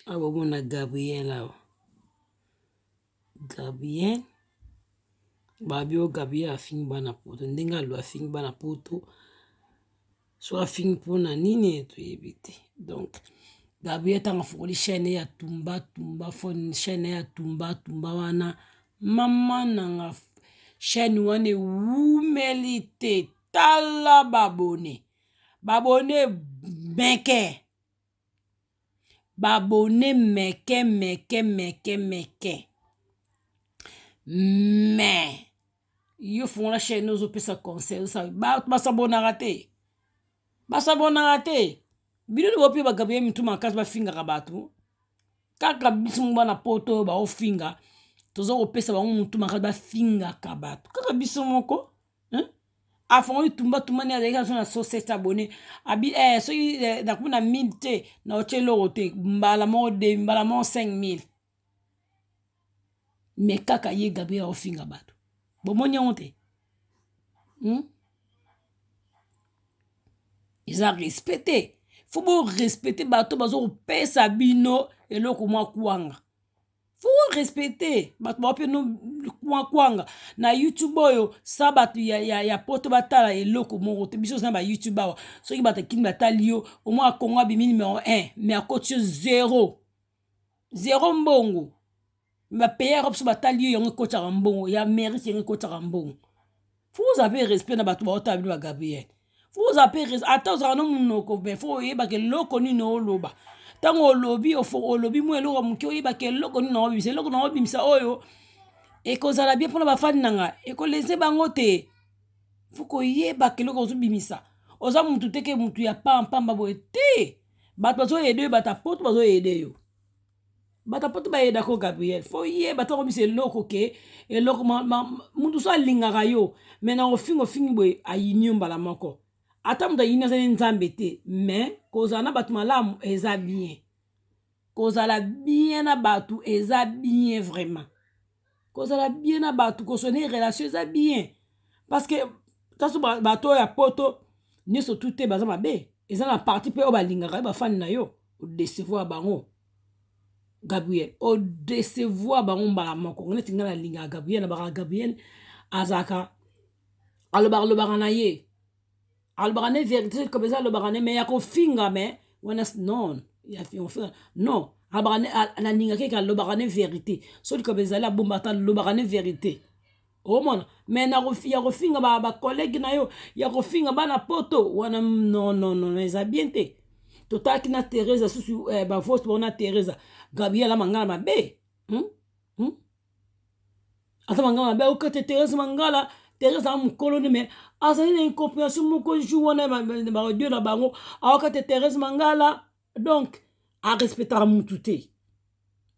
Awa bomona Gabriel awa. Gabriel babi oyo Gabriel afingi bana poto ndenge alo afingi bana poto soki afingi mpona nini toyebi te donc Gabriel ntango afungoli chaîne ya tumba tumba fone chaîne ya tumba tumba wana mama nanga chaîne wana ewumeli te tala babone babone meke Ba abonne meke meke meke meke mais yo fungola chaine ozopesa conseil bato basabonaka te basabonaka te bino nde bope bagabriel mitu makasi bafingaka bato kaka biso moko bana poto oyo baofinga toza kopesa bango motu makasi bafingaka bato kaka biso moko hein? Afongoli tumba tumba nde azalaki na 107 abonne abi eh, soki eh, nakomi na 1000 te na otie eloko te mbala moko de mbala moko 5000 me kaka ye Gabriel aofinga bato bomoni yango te? Eza respect te, fo borespecte bato bazo kopesa bino eloko mwa kwanga. Faut respecter bato bao mpe no kwanga na youtube oyo sa bato ya, ya, ya poto batala eloko moko te. Biso oza na ba youtube awa, soki bato akini batali yo omoi akongo abimi numero 1 mais akoti yo 0 0 mbongo bapaye Europe so batali yo yango ekotaka mbongo ya Amérique yango ekotaka mbongo. Fo ozala mpe respect na bato baotala bino ba Gabriel. Fo ozala mpe ata ozalaka no monoko me fo oyebaka eloko nini oloba. Ntango olobi olobi mwa eloko moke oyebaka eloko nini naobimisa, eloko naobimisa oyo ekozala bien mpona bafani na ngai, ekolese bango te. Fo koyebaka eloko ozobimisa. Oza mutu te ke mutu ya pampamba boye te. Bato bazoyede yo, bato ya poto bazoyede yo. Bato ya poto bayedaka yo Gabriel. Fo yeba ntango obimisa eloko ke eloko mutu so alingaka yo me na ofinga ofingi boye ayini yo mbala moko. Ata moto ayini azali nzambe te, me kozala na bato malamu eza bien. Kozala bien na bato eza bien vraiment. Kozala bien na bato, kosone relation eza bien. Parce que taso bato oyo ya poto nyonso tu te baza mabe. Eza na parti mpe oyo balingaka yo bafani na yo odecevoir bango. Gabriel odecevoir bango mbala moko. Neti ngai nalingaka Gabriel, nabaka Gabriel azalaka alobaka lobaka na ye, alobaka ne vérité comme eza alobaka ne mais ya kofinga me wana non ya kofinga non, alobaka ne nalingaka eke alobaka ne vérité soki comme ezali abomba ata alobaka ne vérité omona mais na ya kofinga bacollègue na yo ya kofinga bana poto wana non non non eza bien te. Totalaki na Teresa susu eh, bavote bango na Teresa Gabriel amangala mabe hmm? Hmm? Ata mangala mabe okate Teresa mangala. Teresa aza mokolo nde mais azali na incompréhension moko jour wana baaudio na bango awakate Teresa mangala donc arespectaka mutu te.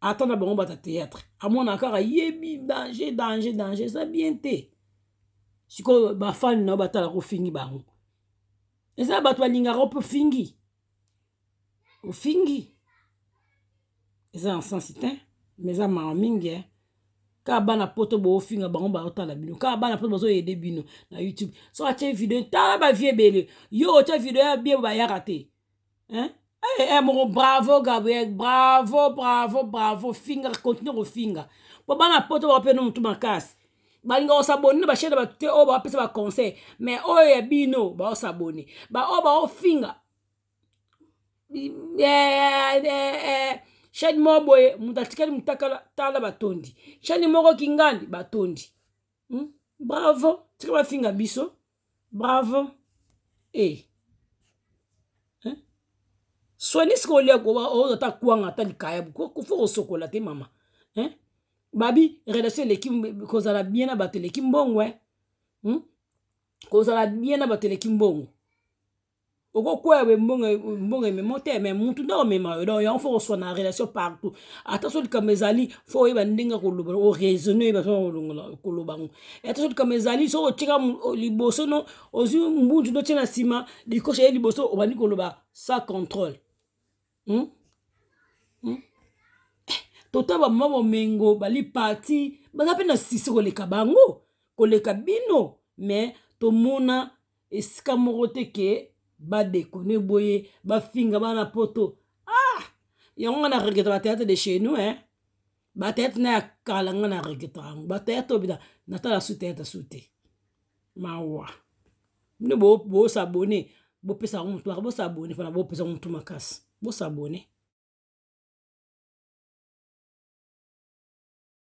Ata na bango bata théâtre amona kaka yebi danger danger danger eza bien te. Sikoyo bafani na yo batalaka ofingi bango, eza bato balingaka yo mpe ofingi ofingi eza na sensi te, mais eza mawa mingi eh. Kaka bana poto boofinga bango baotala bino, kaka bana poto bazoyede bino na youtube. So atie video tala bavie ebele, yo otia video ya bien bayaka te hein? Eh, eh, moko bravo Gabriel, bravo bravo bravo, finga continue kofinga po bana poto bape no motu makasi balinga kosabone na bachaine bato te oyo bapesa baconseil, mais oyo ya bino baosabone baoyo baofinga chaîne moko boye moto atikali motakala tala batondi chaîne moko kingandi batondi hmm? Bravo tika bafinga biso bravo eh. Hein? Soigner sikoyo olia oyo ata kwanga ata likaya fo kosokola te mama hein? Babi relation eleki kozala bien na bato eleki mbongo eh? hmm? Kozala bien na bato eleki mbongo. Okokwea boye mbongo ememo te me mutu nde omema yo. Donc yango fo koswa na relation partout. Ata so likambo ezali fo oyeba ndenge koloba, oraisonne oyeba so koloba yango. Ata so likambo ezali soki otika liboso no ozwi mbunzu no tie na nsima likoso ye liboso obandi koloba sans contrôle hmm? Hmm? Tota bamama bomengo bali parti baza mpe na sisi koleka bango koleka bino, mais tomona esika moko te ke badekone boye bafinga bana poto. Ah! Yango nga na regretta ba théâtre de chez nous, hein. Ba théâtre na ya kala nga na regretta yango. Ba théâtre oyo bina natala su théâtre su te. Mawa. Bino bo bo s'abonner, bopesa yango motu, bosabone mpona bopesa motu makasi. Bosabone.